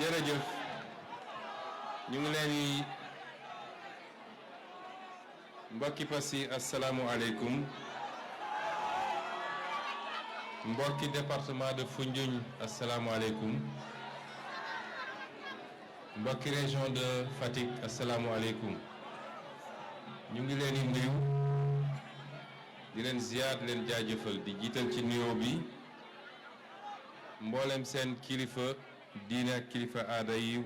jërëjëf ñu ngi leen di mbokki Passy asalaamualeykum mbokki département de Foundiougne asalaamualeykum mbokki région de Fatick asalaamualeykum ñu ngi leen di nuyu di leen ziar di leen jaajëfal di jiital ci nuyoo bi mboolem seen kilifa diine ak kilifa aada yi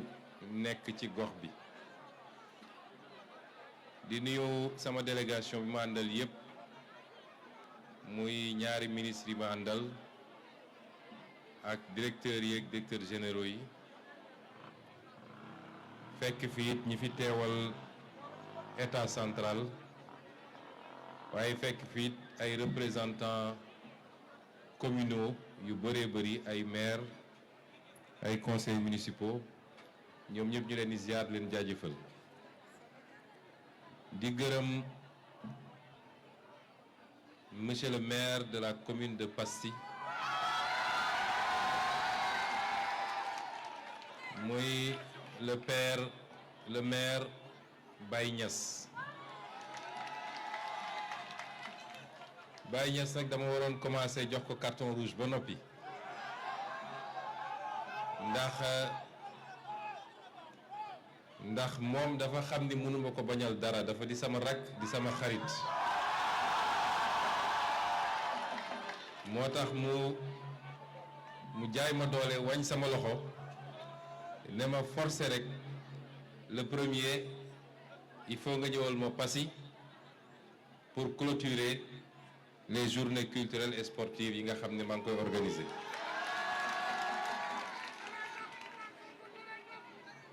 nekk ci gox bi di nuyu sama délégation bi ma àndal yépp muy ñaari ministres yi ma àndal ak directeurs yi ak directeurs généraux yi fekk fi it ñi fi teewal état central waaye fekk fi it ay représentants communaux yu bëree bëri ay maires ay conseils municipaux ñoom ñëpp ñu leen di ziar leen jaajëfal di gërëm monsieur le maire de la commune de Passy muy le maire Baye Niass Baye Niass nag dama waroon commencer jox ko carton rouge ba noppi ndax moom dafa xam ni mënuma ko bañal dara dafa di sama rakk di sama xarit moo tax mu jaay ma doole wañ sama loxo ne ma forcer rek le premier il faut nga ñëwal ma Passy pour clôturer les journées culturelles et sportives yi nga xam ne maa ngi koy organiser.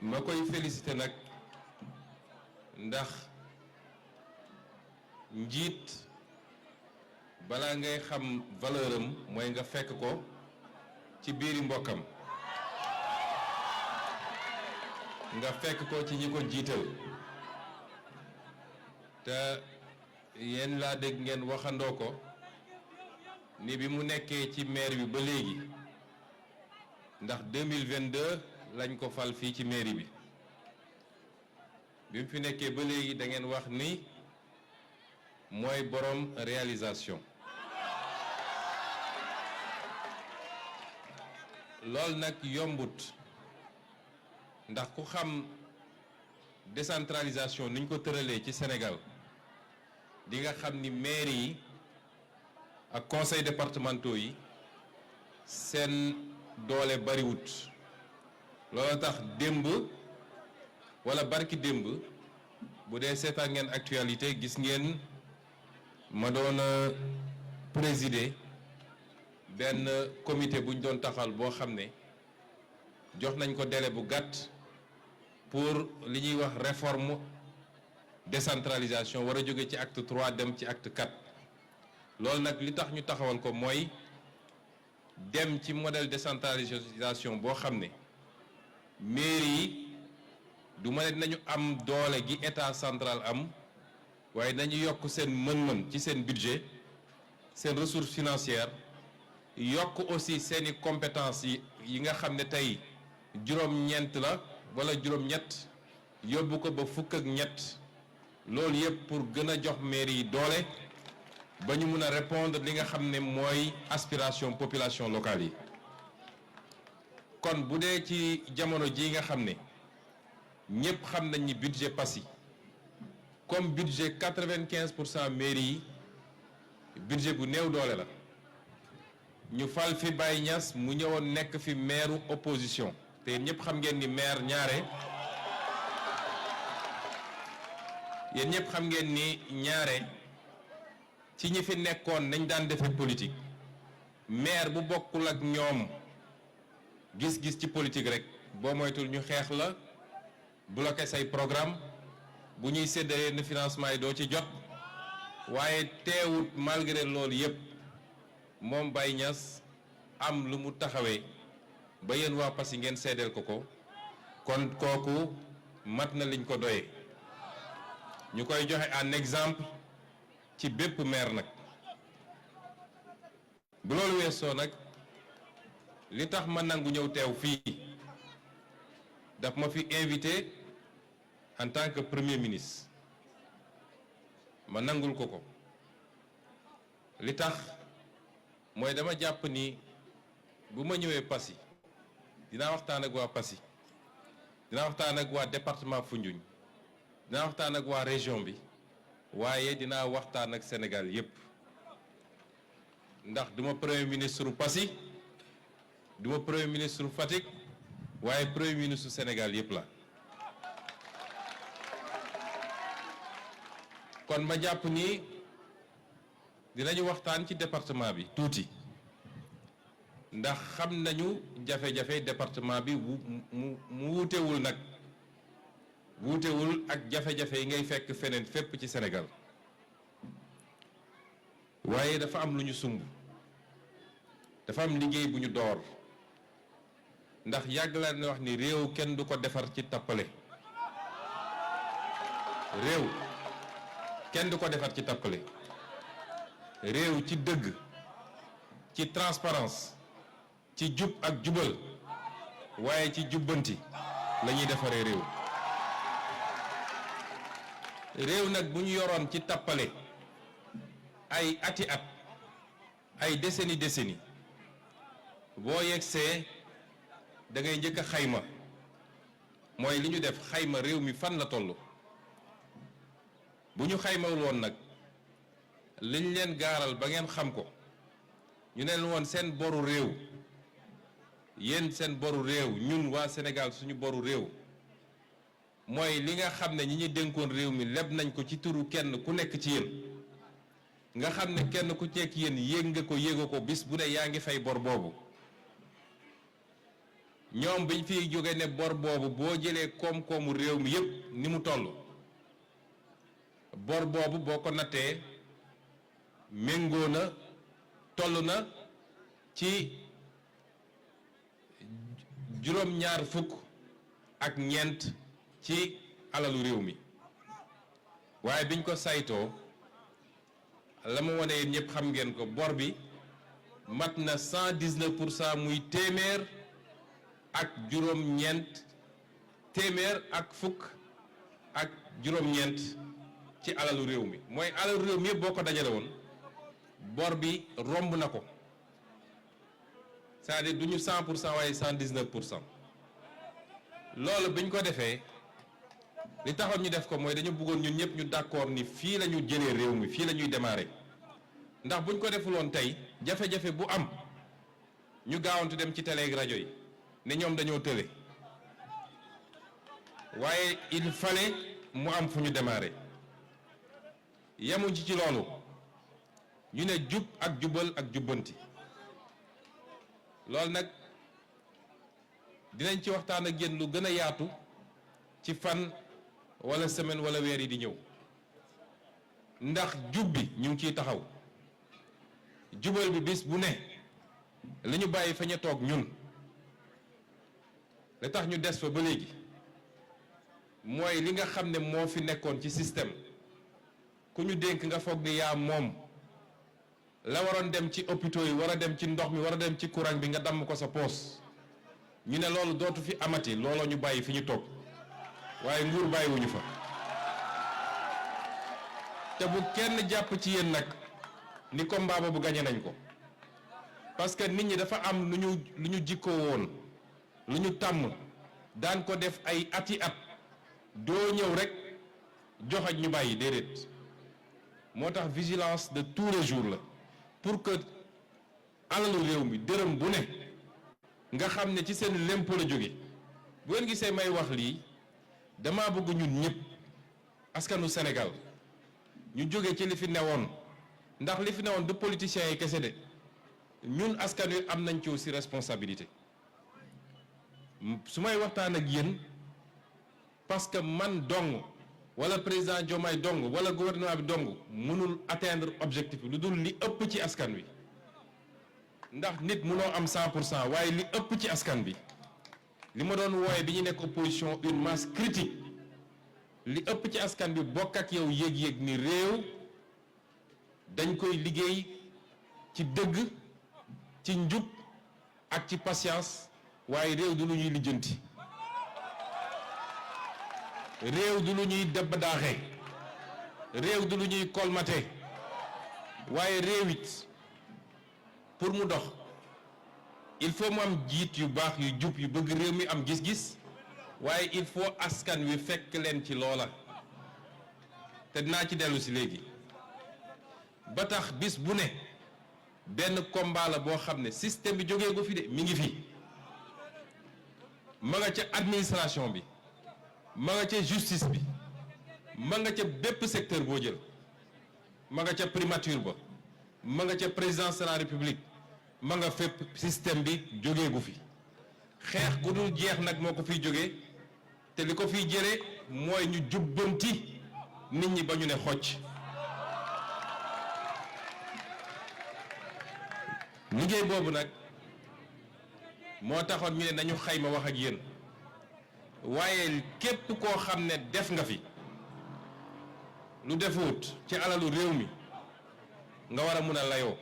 ma koy féliciter nag ndax njiit balaa ngay xam valeur am mooy nga fekk ko ci biiri mbokkam nga fekk ko ci ñi ko jiital te yéen laa dégg ngeen waxandoo ko ni bi mu nekkee ci maire bi ba léegi ndax 2022 lañ ko fal fii ci mairie bi bi mu fi nekkee ba léegi da ngeen wax ni mooy borom réalisation loolu nag yombut ndax ku xam décentralisation niñ ko tëralee ci Sénégal di nga xam ni maire yi ak conseil départementaux yi seen doole bariwut loolu tax démb wala barki démb bu dee seetaan ngeen actualité gis ngeen ma doon présider benn comité bu ñu doon taxal boo xam ne jox nañ ko délai bu gàtt pour li ñuy wax réforme décentralisation war a jóge ci acte 3 dem ci acte 4 loolu nag li tax ñu taxawal ko mooy dem ci modèle décentralisation boo xam ne mairie yi du ma ne nañu am doole gi état central am waaye nañu yokk seen mën-mën ci seen budget seen ressource financière yokk aussi seeni compétences yi nga xam ne tey juróom-ñeent la wala juróom-ñett yóbbu ko ba fukk ak ñett loolu yëpp pour gën a jox mairie yi doole ba ñu mun a répondre li nga xam ne mooy aspiration population locale yi kon bu dee ci jamono ji nga xam ne ñëpp xam nañ ni budget Passy comme budget 95% mairie yi budget bu néew doole la ñu fal fi Baye Niass mu ñëwoon nekk fi maire opposition te ñëpp xam ngeen ni maire ñaare yéen ñëpp xam ngeen ni ñaare ci ñi fi nekkoon nañ daan defee politique maire bu bokkul ak ñoom gis-gis ci politique rek boo moytul ñu xeex la bloqué say programme bu ñuy séddalee ne financement yi doo ci jot waaye teewut malgré loolu yépp moom Baye Niass am lu mu taxawee ba yéen waa Passy ngeen seedeel ko ko kon kooku mat na liñ ko doyee ñu koy joxe en exemple ci bépp maire nag bu loolu weesoo nag li tax ma nangu ñëw teew fii daf ma fi invité en tant que premier ministre ma nangul ko li tax mooy dama jàpp ni bu ma ñëwee Passy dinaa waxtaan ak waa Passy dinaa waxtaan ak waa département Foundiougne dinaa waxtaan ak waa région bi waaye dinaa waxtaan ak Sénégal yépp ndax duma premier ministre Passy duma premier ministre Fatick waaye premier ministre Sénégal yépp la kon ma jàpp ni dinañu waxtaan ci département bi tuuti ndax xam nañu jafe-jafe département bi mu wuutewul nag wuutewul ak jafe-jafe yi ngay fekk feneen fépp ci Sénégal waaye dafa am lu ñu sumb dafa am liggéey bu ñu door ndax yàgg laa ne wax ni réew kenn du ko defar ci tappale réew kenn du ko defar ci tappale réew ci dëgg ci transparence ci jub ak jubal waaye ci jubbanti la ñuy defaree réew réew nag bu ñu yoroon ci tappale ay ati at ay décennie boo yegsee da ngay njëkk a xayma mooy li ñu def xayma réew mi fan la toll bu ñu xaymawul woon nag liñ leen gaaral ba ngeen xam ko ñu ne leen woon seen boru réew yéen seen boru réew ñun waa Sénégal suñu boru réew mooy li nga xam ne ñi ñu dénkoon réew mi leb nañ ko ci turu kenn ku nekk ci yéen nga xam ne kenn ku nekk yéen yéeg nga ko yéega ko bis bu ne yaa ngi fay bor boobu ñoom biñ fiy jóge ne bor boobu boo jëlee koom-koomu réew mi yépp ni mu toll bor boobu boo ko nattee méngoo na toll na ci juróom-ñaar fukk ak ñeent ci alalu réew mi waaye biñ ko saytoo la ma wane yéen ñëpp xam ngeen ko bor bi mat na 119% muy téeméer ak juróom-ñeent téeméer ak fukk ak juróom-ñeent ci alalu réew mi mooy alalu réew mi yëpp boo ko dajale woon bor bi romb na ko c'est-à-dire du ñu 100% waaye 119%. loolu biñ ko defee li taxoon ñu def ko mooy dañu bëggoon ñun ñëpp ñu d'accord ni fii la ñu jëlee réew mi fii la ñuy démarrer ndax buñ ko defuloon tey jafe-jafe bu am ñu gaawantu dem ci télé ak rajo yi ne ñoom dañoo tële waaye il fallait mu am fu ñu démarrer yemuñ ci loolu ñu ne jub ak jubal ak jubbanti loolu nag dinañ ci waxtaan ak yéen lu gën a yaatu ci fan wala semaine wala weer yi di ñëw ndax jub bi ñu ngi ciy taxaw jubal bi bis bu ne li ñu bàyyi fa ñu toog ñun li tax ñu des fa ba léegi mooy li nga xam ne moo fi nekkoon ci système ku ñu dénk nga foog ni yaa moom la waroon dem ci hôpitaux yi war a dem ci ndox mi war a dem ci courant bi nga damm ko sa poos ñu ne loolu dootu fi amati looloo ñu bàyyi fi ñu toog waaye nguur bàyyiwuñu fa te bu kenn jàpp ci yéen nag ni combat boobu gañe nañ ko parce que nit ñi dafa am lu ñu jikkoo woon lu ñu tàmm daan ko def ay ati at doo ñëw rek joxaj ñu bàyyi déedéet moo tax vigilance de tous les jours la pour que alalu réew mi dërëm bu ne nga xam ne ci seen lempo la jóge bu ngeen gisee may wax lii dama bëgg ñun ñëpp askanu Sénégal ñu jóge ci li fi newoon ndax li fi newoon du politiciens yi kese de ñun askan wi am nañ ci aussi responsabilité su may waxtaan ak yéen parce que man dong wala président Diomaye dong wala gouvernement bi dong mënul atteindre objectif bi lu dul li ëpp ci askan wi ndax nit mënoo am 100% waaye li ëpp ci askan bi li ma doon wooye bi ñu nekk opposition une masse critique li ëpp ci askan bi bokk ak yow yéeg-yéeg ni réew dañ koy liggéey ci dëgg ci njub ak ci patience waaye réew du lu ñuy lijjanti réew du lu ñuy debb daaxe réew du lu ñuy kolmate waaye réew it pour mu dox il faut mu am jiit yu baax yu jub yu bëgg réew mi am gis-gis waaye il faut askan wi fekk leen ci loola te dinaa ci dellu si léegi ba tax bis bu ne benn combat la boo xam ne système bi jógee ko fi de mi ngi fi ma nga ca administration bi ma nga ca justice bi ma nga ca bépp secteur boo jël ma nga ca primature ba ma nga ca présidence de la république ma nga fépp système bi jógee gu fi xeex gu dul jeex nag moo ko fiy jógee te li ko fiy jëlee mooy ñu jubbanti nit ñi ba ñu ne xocc liggéey boobu nag moo taxoon ñu ne nañu xayma wax ak yéen waaye képp koo xam ne def nga fi lu defuwut ci alalu réew mi nga war a mun a layoo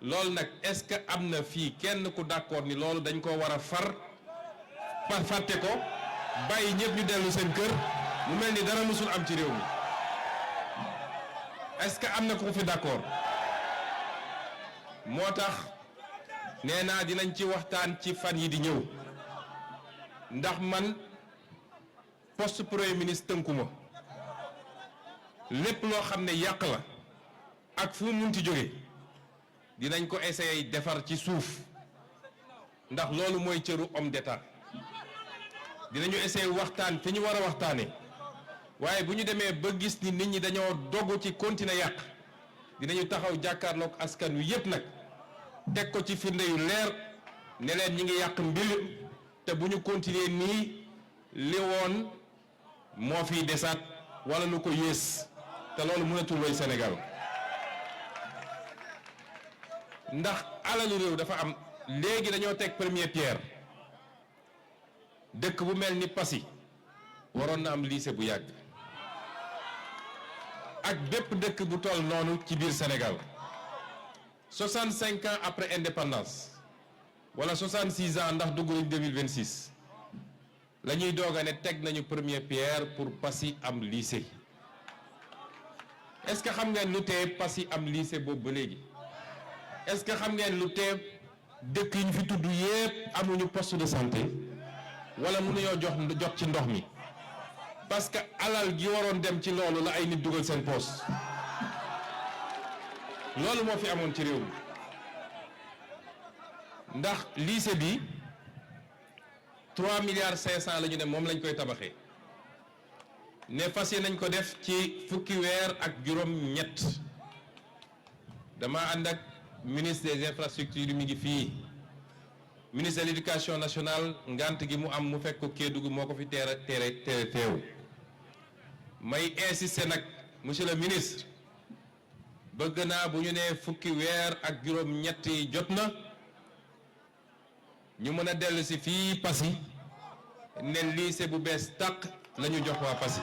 loolu nag est-ce que am na fii kenn ku d'accord ni loolu dañ ko war a fàtte ko bàyyi ñëpp ñu dellu seen kër mu mel ni dara musul am ci réew mi est-ce que am na ku fi d'accord moo tax nee naa dinañ ci waxtaan ci fan yi di ñëw ndax man poste premier ministre tënkuma lépp loo xam ne yàq la ak fu mu munti jóge dinañ ko essayer defar ci suuf ndax loolu mooy cëru homme d'état dinañu essayer waxtaan fi ñu war a waxtaane waaye bu ñu demee ba gis ni nit ñi dañoo dogu ci continuer yàq dinañu taxaw jàkkaarloog askan wi yépp nag teg ko ci firnde yu leer ne leen ñi ngi yàq mbir te bu ñu continuer nii li woon moo fiy desaat wala lu ko yées te loolu mënatul woy Sénégal ndax alalu réew dafa am léegi dañoo teg première pierre dëkk bu mel ni Passy waroon na am lycée bu yàgg ak bépp dëkk bu toll noonu ci biir Sénégal 65 ans après indépendance wala 66 ans ndax dugg nañ 2026 la ñuy doog a ne teg nañu première pierre pour Passy am lycée est-ce que xam ngeen lu tee Passy am lycée boobu ba léegi est-ce que xam ngeen lu tee dëkk yi ñu fi tudd yépp amuñu poste de santé wala mënuñoo jot ci ndox mi parce que alal gi waroon dem ci loolu la ay nit dugal seen poste loolu moo fi amoon ci réew mi ndax lycée bi 3 milliards 500 la ñu ne moom lañ koy tabaxee ne fas yéene nañ ko def ci fukki weer ak juróom-ñett dama ànd ak ministre des infrastructures yi mi ngi fii ministre de l'éducation nationale ngant gi mu am mu fekk ko Kédougou moo ko fi teew may insister nag monsieur le ministre bëgg naa bu ñu nee fukki weer ak juróom-ñett yi jot na ñu mën a dellu si fii Passy ne lycée bu bees tàq la ñu jox waa Passy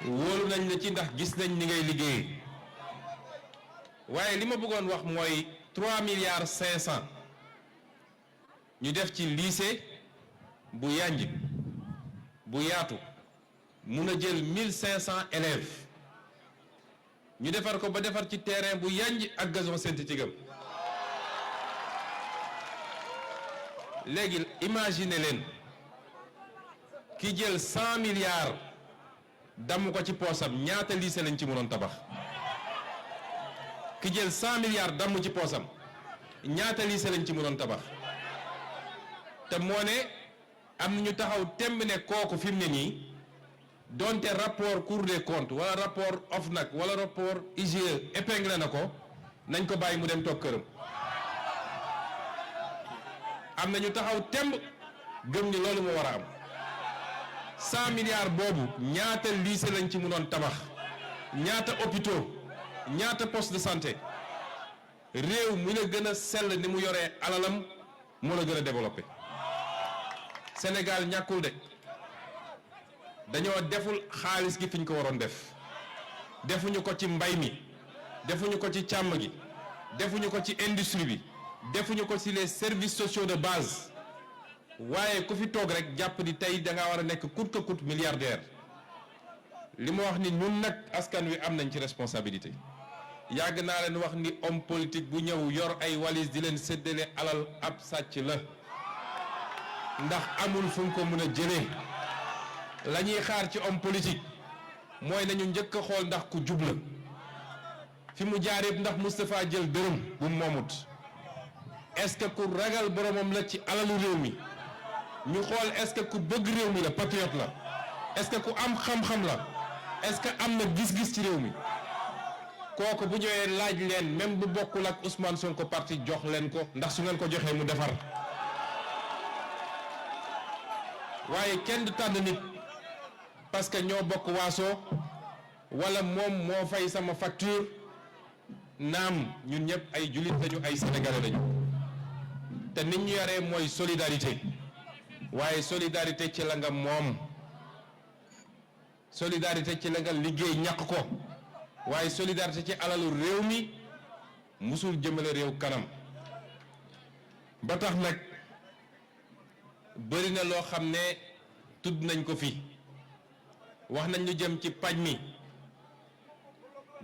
wóolu nañ la ci ndax gis nañ ni ngay liggéey waaye li ma bëggoon wax mooy 3 milliards 500 ñu def ci lycée bu yanj bu yaatu mun a jël 1500 élèves ñu defar ko ba defar ci terrain bu yanj ak gazon synthétique am léegi imagine leen ki jël 100 milliards damm ko ci poosam ñaata lycée lañ ci mënoon tabax ki jël 100 milliards damm ci poosam ñaata lycée lañ ci mënoon tabax te moo ne am na ñu taxaw temb ne kooku fi mu ne nii donte rapport Cour des comptes wala rapport OFNAC wala rapport IGE épinglé na ko nañ ko bàyyi mu dem toog këram am na ñu taxaw temb gëm ni loolu moo war a am 100 milliards boobu ñaata lycée lañ ci mënoon tabax ñaata hôpitaux ñaata poste de santé réew mi la gën a sell ni mu yoree alalam moo la gën a développé Sénégal ñàkkul de dañoo deful xaalis gi fi ñu ko waroon def defuñu ko ci mbay mi defuñu ko ci càmm gi defuñu ko ci industrie bi defuñu ko ci les services sociaux de base waaye ku fi toog rek jàpp ni tey da ngaa war a nekk coûte que coûte milliardaire li ma wax ni ñun nag askan wi am nañ ci responsabilité. yàgg naa leen wax ni homme politique bu ñëw yor ay walis di leen séddale alal ab sàcc la ndax amul fu mu ko mën a jëlee la ñuy xaar ci homme politique mooy nañu njëkk a xool ndax ku jub la fi mu jaar yëpp ndax Moustapha jël dërëm bu moomut est-ce que ku ragal boromam la ci alalu réew mi ñu xool est-ce que ku bëgg réew mi la patriote la est-ce que ku am xam-xam la est-ce que am na gis-gis ci réew mi kooku bu ñëwee laaj leen même bu bokkul ak Ousmane Sonko parti jox leen ko ndax su ngeen ko joxee mu defar waaye kenn du tànn nit parce que ñoo bokk waaso wala moom moo fay sama facture naam ñun ñëpp ay jullit lañu ay sénégalais lañu te nit ñu yaree mooy solidarité waaye solidarité ci la nga moom solidarité ci la nga liggéey ñàkk ko waaye solidarité ci alalu réew mi musul jëmale réew kanam ba tax nag bëri na loo xam ne tudd nañ ko fi wax nañ lu jëm ci paj mi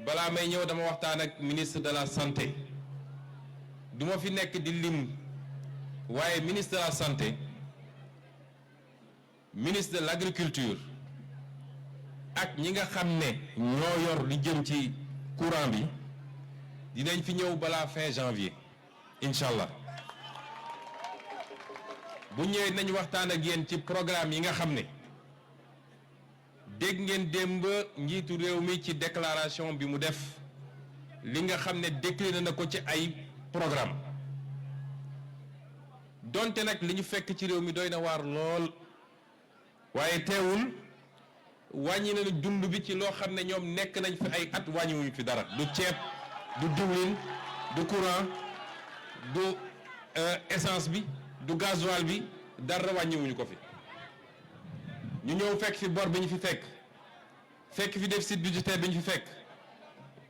balaa may ñëw dama waxtaan ak ministre de la santé du ma fi nekk di lim waaye ministre de la santé ministre de l'agriculture ak ñi nga xam ne ñoo yor li jëm ci courant bi dinañ fi ñëw balaa fin janvier incha allah bu ñëwee nañ waxtaan ak yéen ci programme yi nga xam ne dégg ngeen démb njiitu réew mi ci déclaration bi mu def li nga xam ne décliné na ko ci ay programme donte nag li ñu fekk ci réew mi doy na waar lool waaye teewul wàññi nañu dund bi ci loo xam ne ñoom nekk nañ fi ay at wàññiwuñu fi dara du ceeb du diwlin du courant du essence bi du gasoil bi dara wàññiwuñu ko fi ñu ñëw fekk fi bor bi ñu fi fekk fi déficit budgétaire bi ñu fi fekk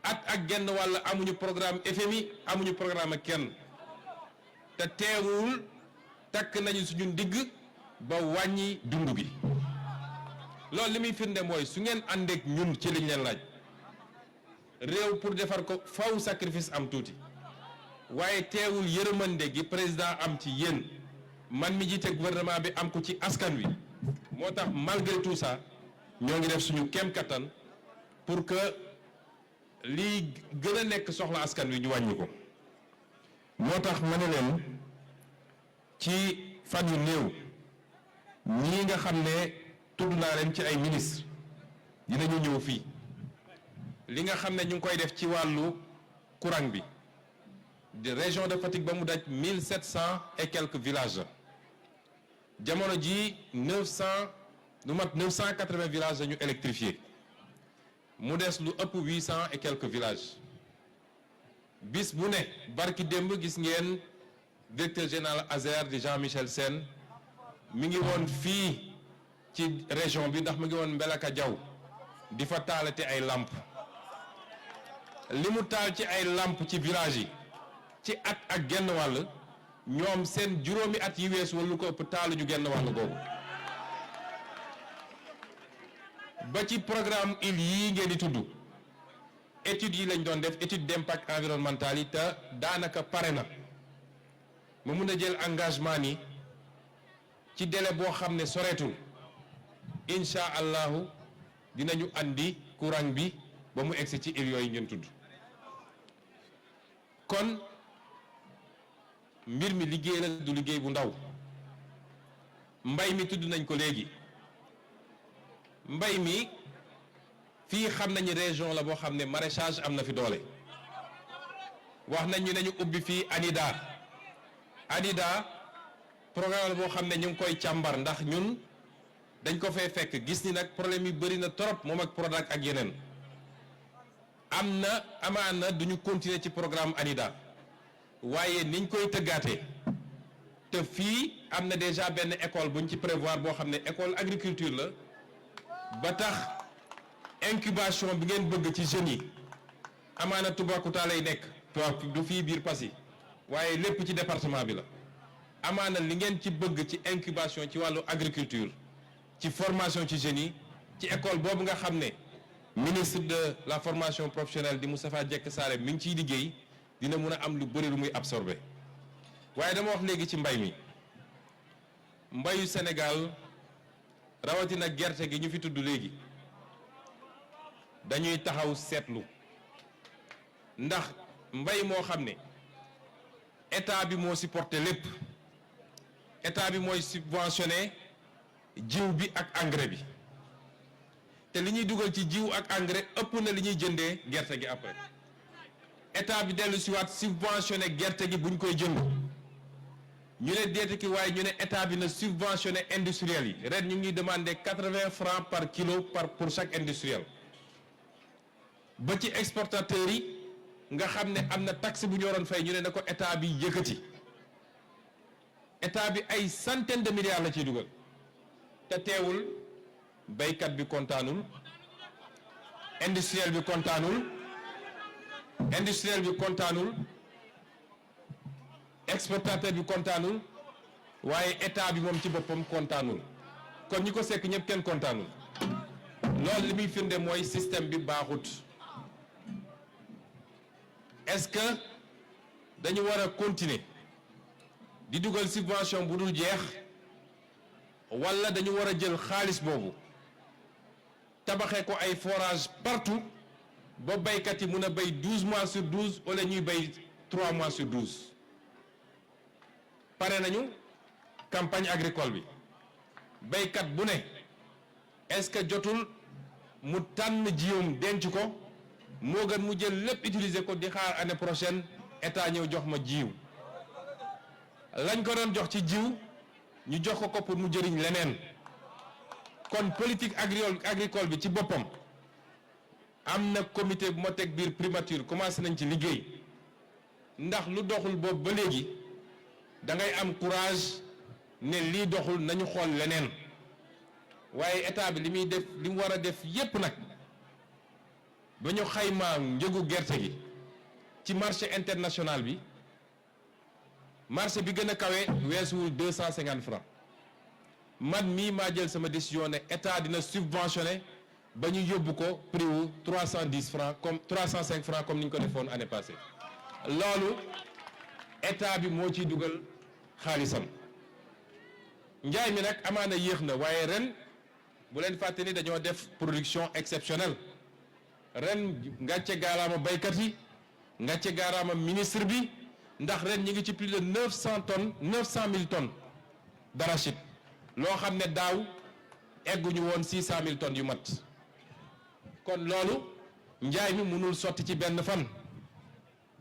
at ak genn wàll amuñu programme FMI amuñu programme ak kenn te teewul takk nañu suñu ndigg ba wàññi dund gi loolu li muy firnde mooy su ngeen àndeek ñun ci liñ leen laaj réew pour defar ko faw sacrifice am tuuti waaye teewul yërëmande gi président am ci yéen man mi jiite gouvernement bi am ko ci askan wi moo tax malgré tout ça ñoo ngi def suñu kem kattan pour que lii gën a nekk soxla askan wi ñu wàññi ko moo tax ma ne leen ci fan yu néew ñii nga xam ne tudd naa leen ci ay ministre dinañu ñëw fii li nga xam ne ñu ngi koy def ci wàllu courant bi de région de Fatick ba mu daj 1700 et quelques villages jamono ji 980 villages dañu électrifié mu des lu ëpp 800 et quelques villages bis bu ne barki démb gis ngeen directeur général ASER di Jean-Michel Sène mi ngi woon fii ci région bi ndax mu ngi woon Mbelaka Diaw di fa taalate ay làmp li mu taal ci ay làmp ci village yi ci at ak genn wàll ñoom seen juróomi at yi weesu wala lu ko ëpp taaluñu genn wàll googu ba ci programme île yii ngeen di tudd études yi lañ doon def étude d'impact environnemental yi te daanaka pare na ma mun a jël engagement ni ci délai boo xam ne soreetul incha allahu dinañu andi courant bi ba mu egsi ci île yooyu ngeen tudd kon mbir mi liggéey la du liggéey bu ndaw mbay mi tudd nañ ko léegi mbay mi fii xam nañu région la boo xam ne maraîchage am na fi doole wax nañ ñu ne ñu ubbi fii ANIDA programme la boo xam ne ñu ngi koy càmbar ndax ñun dañ ko fay fekk gis ni nag problème yi bëri na trop moom ak Prodac ak yeneen am na amaana duñu continuer ci programme ANIDA waaye niñ koy tëggaatee te fii am na déjà benn école buñ ci prévoir boo xam ne école agriculture la ba tax incubation bi ngeen bëgg ci jeunes yi amaana Toubacouta lay nekk du fii biir Passy waaye lépp ci département bi la amaana li ngeen ci bëgg ci incubation ci wàllu agriculture ci formation ci jeunes yi ci école boobu nga xam ne ministre de la formation professionnelle di Moustapha Diek Sarré mi ngi ciy liggéey dina mun a am lu bëri lu muy absorbé waaye dama wax léegi ci mbay mi mbayu Sénégal rawatina gerte gi ñu fi tudd léegi dañuy taxaw seetlu ndax mbay moo xam ne état bi moo supporté lépp état bi mooy subventionné jiw bi ak engrais bi te li ñuy dugal ci jiw ak engrais ëpp na li ñuy jëndee gerte gi après état bi dellu si waat subventionné gerte gi buñ koy jënd ñu ne deete ki waaye ñu ne état bi na subventionné industriel yi ren ñu ngi demandé 80 francs par kilo pour chaque industriel ba ci exportateurs yi nga xam ne am na taxe bu ñu waroon fay ñu ne na ko état bi yëkkati état bi ay centaine de milliards la ciy dugal te teewul baykat bi kontaanul industriel bi kontaanul exportateur bi kontaanul waaye état bi moom ci boppam kontaanul kon ñi ko sekk ñëpp kenn kontaanul loolu li muy firnde mooy système bi baaxut est-ce que dañu war a continuer di dugal subvention bu dul jeex walla dañu war a jël xaalis boobu tabaxee ko ay forage partout ba baykat yi mun a bay 12 mois sur 12 wala ñuy bay 3 mois sur 12 pare nañu campagne agricole bi baykat bu ne est-ce que jotul mu tànn jiwam denc ko moo gën mu jël lépp utiliser ko di xaar année prochaine état ñëw jox ma jiw lañ ko doon jox ci jiw ñu jox ko pour mu jëriñ leneen kon politique agricole bi ci boppam am na comité bu ma teg biir primature commencé nañ ci liggéey ndax lu doxul boobu ba léegi da ngay am courage ne lii doxul nañu xool leneen waaye état bi li muy def li mu war a def yépp nag ba ñu xaymaa njëgu gerte gi ci marché international bi marché bi gën a kawe weesuwul 250 francs man mii maa jël sama décision ne état dina subventionné ba ñu yóbbu ko prix wu 310 francs comme 305 francs comme ni ñu ko defoon année passée loolu état bi moo ciy dugal xaalisam njaay mi nag amaana yéex na waaye ren bu leen fàtte ni dañoo def production exceptionnelle ren ngàcce gaaraama baykat yi ngàcce gaaraama ministre bi ndax ren ñi ngi ci plus de 900 tonnes 900 000 tonnes d'arachide loo xam ne daaw egguñu woon 600 000 tonnes yu mat kon loolu njaay mi mënul sotti ci benn fan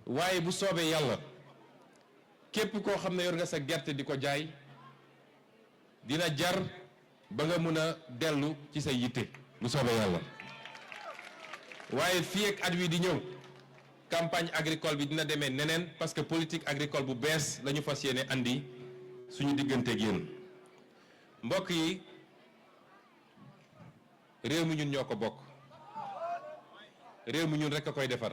waaye bu soobee yàlla képp koo xam ne yor nga sa gerte di ko jaay dina jar ba nga mun a dellu ci sa yitte bu soobee yàlla waaye fii ak at wi di ñëw campagne agricole bi dina demee neneen parce que politique agricole bu bees la ñu fas yéene andi suñu digganteeg yéen mbokk yi réew mi ñun ñoo ko bokk réew mi ñun rek a koy defar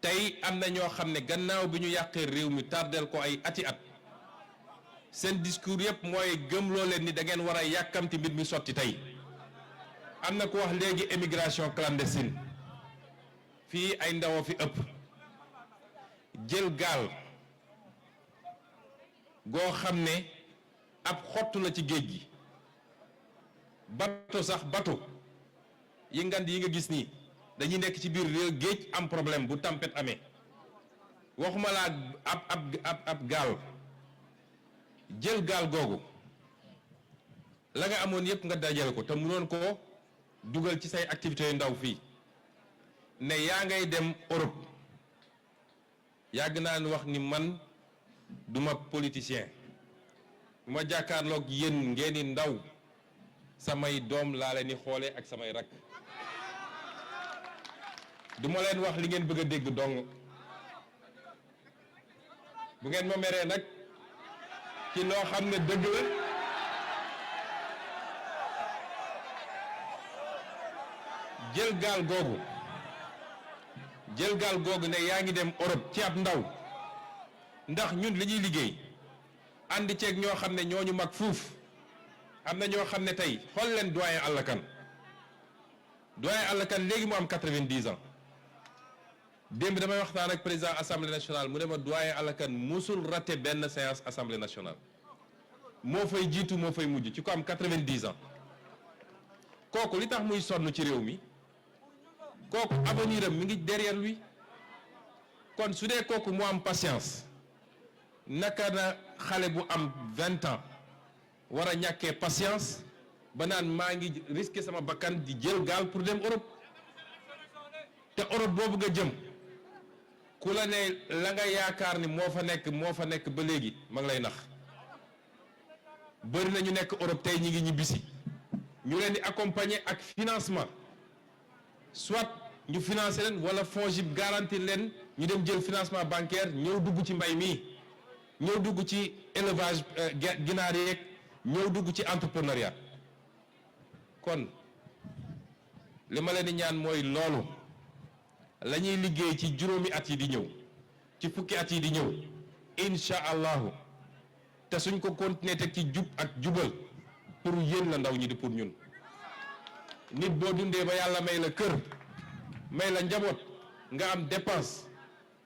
tey am na ñoo xam ne gannaaw bi ñu yàqee réew mi tardeel ko ay ati at seen discours yëpp mooy gëmloo leen ni da ngeen war a yàkkamti mbir mi sotti tey am na ku wax léegi émigration clandestine fii ay ndaw fi ëpp jël gaal goo xam ne ab xottu la ci géej gi bato sax bato yi ngand yi nga gis nii dañuy nekk ci biir réew géej am problème bu tempête amee waxuma laa ab gaal jël gaal googu la nga amoon yëpp nga dajale ko te mënoon ko dugal ci say activités yu ndaw fii ne yaa ngay dem Europe yàgg naa ni wax ni man duma politicien bu ma jàkkaarloog yéen ngeen di ndaw samay doom laa leen di xoole ak samay rakk duma leen wax li ngeen bëgg a dégg dong bu ngeen ma meree nag ci loo xam ne dëgg la jël gaal googu ne yaa ngi dem Europe ci ab ndaw ndax ñun li ñuy liggéey ànd ceeg ñoo xam ne ñooñu mag fuuf. am na ñoo xam ne tey xool leen doyen Alla Kane léegi mu am 90 ans démb damay waxtaan ak président assemblée nationale mu ne ma doyen Alla Kane musul raté benn séance assemblée nationale moo fay jiitu moo fay mujj ci ko am 90 ans kooku li tax muy sonn ci réew mi kooku avenir am mi ngi derrière lui kon su dee kooku mu am patience naka na xale bu am 20 ans war a ñàkkee patience ba naan maa ngi risqué sama bakkan di jël gaal pour dem Europe te Europe boobu nga jëm ku la ne la nga yaakaar ni moo fa nekk ba léegi ma ngi lay nax bëri na ñu nekk Europe tey ñi ngi ñibbisi ñu leen di accompagner ak financement soit ñu financer leen wala FONGIP garantir leen ñu dem jël financement bancaire ñëw dugg ci mbay mi ñëw dugg ci élevage ginaar yeeg ñëw dugg ci entrepreneuriat kon li ma leen di ñaan mooy loolu la ñuy liggéey ci juróomi at yi di ñëw ci fukki at yi di ñëw incha allahu te suñ ko continuer teg ci jub ak jubal pour yéen la ndaw ñi di pour ñun nit boo dundee ba yàlla may la kër may la njaboot nga am dépense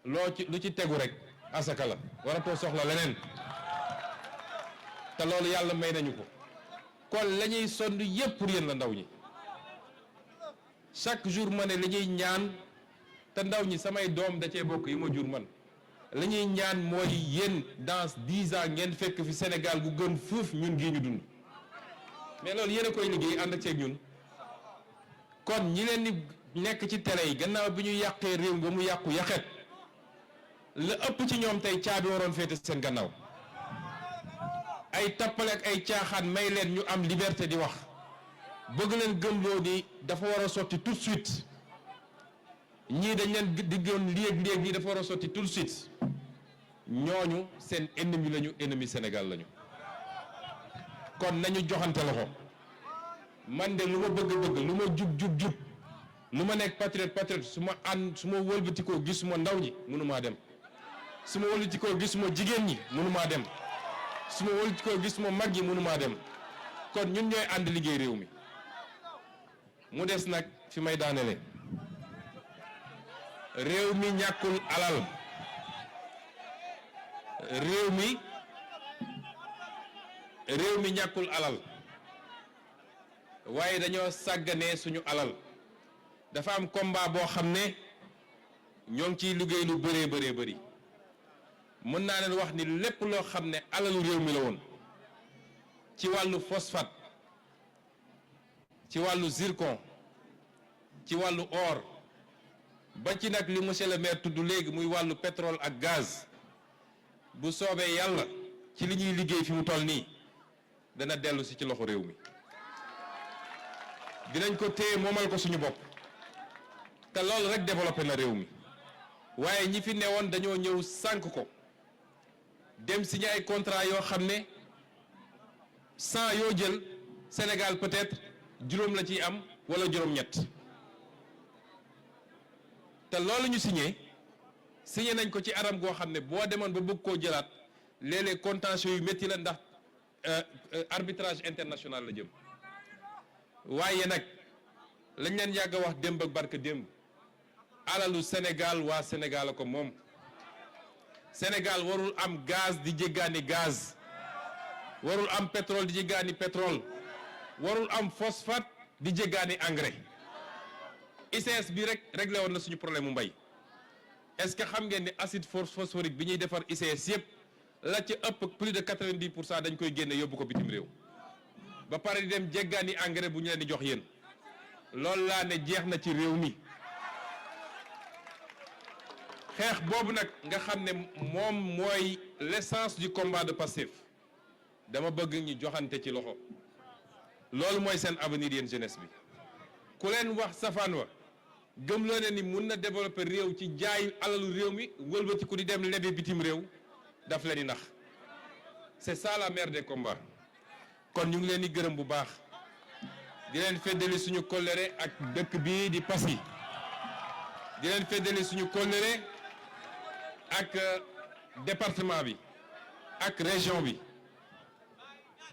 lu ci tegu rek asaka la waratoo soxla leneen te loolu yàlla may nañu ko kon la ñuy sonn yépp pour yéen la ndaw ñi chaque jour ma ne li ñuy ñaan te ndaw ñi samay doom da cee bokk yi ma jur man li ñuy ñaan mooy yéen dans 10 ans ngeen fekk fi Sénégal gu gën fuuf ñun gii ñu dund mais loolu yéen a koy liggéey ànd ak ceeg ñun kon ñi leen di nekk ci télé yi gannaaw bi ñu yàqee réew ba mu yàqu yaxet la ëpp ci ñoom tey caabi waroon féete seen gannaaw ay tappale ak ay caaxaan may leen ñu am liberté di wax bëgg leen gëmloo ni dafa war a sotti tout de suite ñii dañ leen di gëm léegi dafa war a sotti tout de suite ñooñu seen ennemi lañu, ennemi Sénégal lañu. kon nañu joxante loxo man de lu ma bëgg lu ma jub lu ma nekk patriote su ma wëlbatikoo gisuma ndaw ñi mënumaa dem su ma wëlbatikoo gisuma jigéen ñi mënumaa dem su ma wëlbatikoo gisuma mag ñi mënumaa dem kon ñun ñooy ànd liggéey réew mi mu des nag fi may daanele réew mi ñàkkul alal réew mi ñàkkul alal waaye dañoo sàgganee suñu alal dafa am combat boo xam ne ñoo ngi ciy liggéey lu bëree bëri mën naa leen wax ni lépp loo xam ne alalu réew mi la woon ci wàllu phosphate ci wàllu zircon ci wàllu or ba ci nag li monsieur le maire tudd léegi muy wàllu pétrole ak gaz bu soobee yàlla ci li ñuy liggéey fi mu toll nii dana dellu si ci loxo réew mi dinañ ko téye moomal ko suñu bopp te loolu rek développé na réew mi waaye ñi fi newoon dañoo ñëw sànk ko dem signé ay contrat yoo xam ne 100 yoo jël Sénégal peut-être juróom la ciy am wala juróom-ñett te loolu ñu signé nañ ko ci anam goo xam ne boo demoon ba bëgg koo jëlaat léeg-léeg contentieux yu métti la ndax arbitrage international la jëm waaye nag lañ leen yàgg a wax démb ak barke démb alalu Sénégal waa Sénégal a ko moom Sénégal warul am gaz di jéggaani gaz warul am pétrole di jéggaani pétrole warul am phosphate di jéggaani engrais ICS bi rek réglé woon na suñu problème mu mbay est-ce que xam ngeen ni acide phosphorique bi ñuy defar ICS yëpp la ci ëpp plus de 90% dañ koy génne yóbbu ko bitim réew ba pare di dem jéggaani engrais bu ñu leen di jox yéen loolu laa ne jeex na ci réew mi xeex boobu nag nga xam ne moom mooy l'essence du combat de Pastef dama bëgg ñu joxante ci loxo loolu mooy seen avenir yéen jeunesse bi ku leen wax safaan wa gëm loo ne ni mun na développer réew ci jaay alalu réew mi wëlbati ku di dem lebi bitim réew daf leen di nax c'est ça la mère des combats kon ñu ngi leen di gërëm bu baax di leen feddali suñu kóllëre ak dëkk bii di Passy di leen feddali suñu kóllëre ak département bi ak région bi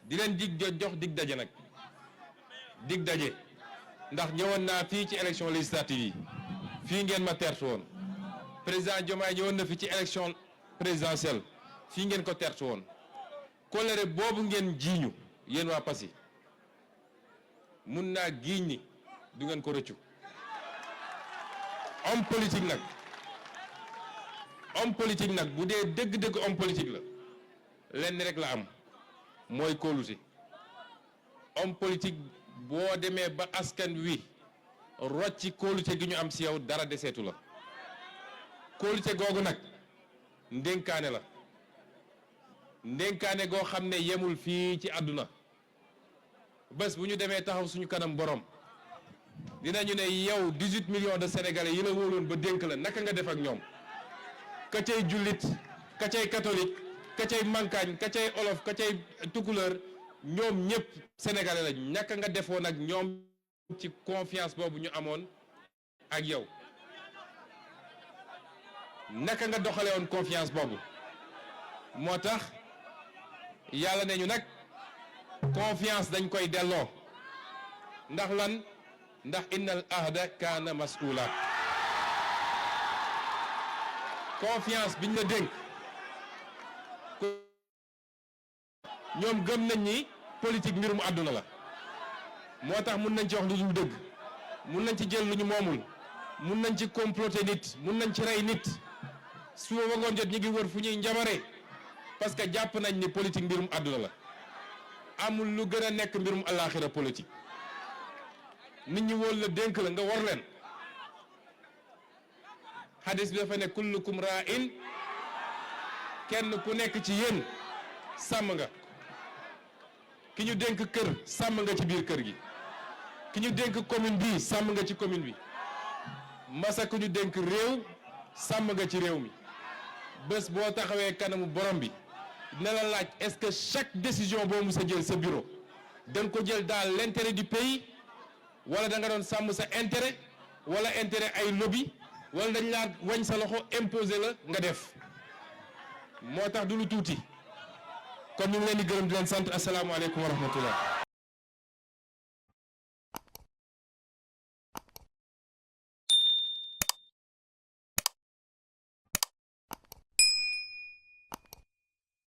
di leen jox dig daje nag dig daje ndax ñëwoon naa fii ci élection législative yi fii ngeen ma tertu woon président Diomaye ñëwoon na fi ci élection présidentielle fii ngeen ko tertu woon kóllëre boobu ngeen jiiñu yéen waa Passy mun naa giiñ ni du ngeen ko rëccu homme politique nag bu dee dëgg-dëgg homme politique la lenn rek la am mooy kóolute homme politique boo demee ba askan wi rocci kóolute gi ñu am ci yow dara deseetu la kóolute googu nag ndénkaane la ndénkaane goo xam ne yemul fii ci àdduna bés bu ñu demee taxaw suñu kanam borom dinañu ne yow 18 millions de sénégalais yi la wóoloon ba dénk la naka nga def ak ñoom ka cay jullit ka cay catholique ka cay mankaañ ka cay olof ka cay tukuleur ñoom ñëpp sénégalais la naka nga defoon ak ñoom ci confiance boobu ñu amoon ak yow naka nga doxale woon confiance boobu moo tax yàlla ne ñu nag confiance dañ koy delloo ndax lan ndax innal ahda kaana mas'uula confiance biñ la dénk ñoom gëm nañ ni politique mbirum àdduna la moo tax mun nañ ci wax lu dul dëgg mun nañ ci jël lu ñu moomul mun nañ ci comploter nit mun nañ ci rey nit suba ba ngoon jot ñu ngi wër fu ñuy njamare parce que jàpp nañ ni politique mbirum àdduna la amul lu gën a nekk mbirum àllaaxira politique nit ñi wóol la dénk la nga war leen hadis bi dafa ne kullukum raa'in kenn ku nekk ci yéen sàmm nga ki ñu dénk kër sàmm nga ci biir kër gi ki ñu dénk commune bi sàmm nga ci commune bi masa ku ñu dénk réew sàmm nga ci réew mi bés boo taxawee kanamu borom bi dina la laaj est-ce que chaque décision boo mus a jël sa bureau da nga ko jël dans l'intérêt du pays wala da nga doon sàmm sa intérêt wala intérêt ay lobby wala dañ laa wañ sa loxo imposer la nga def moo tax du lu tuuti kon ñu ngi leen di gërëm di leen sant asalaamaaleykum wa rahmatullah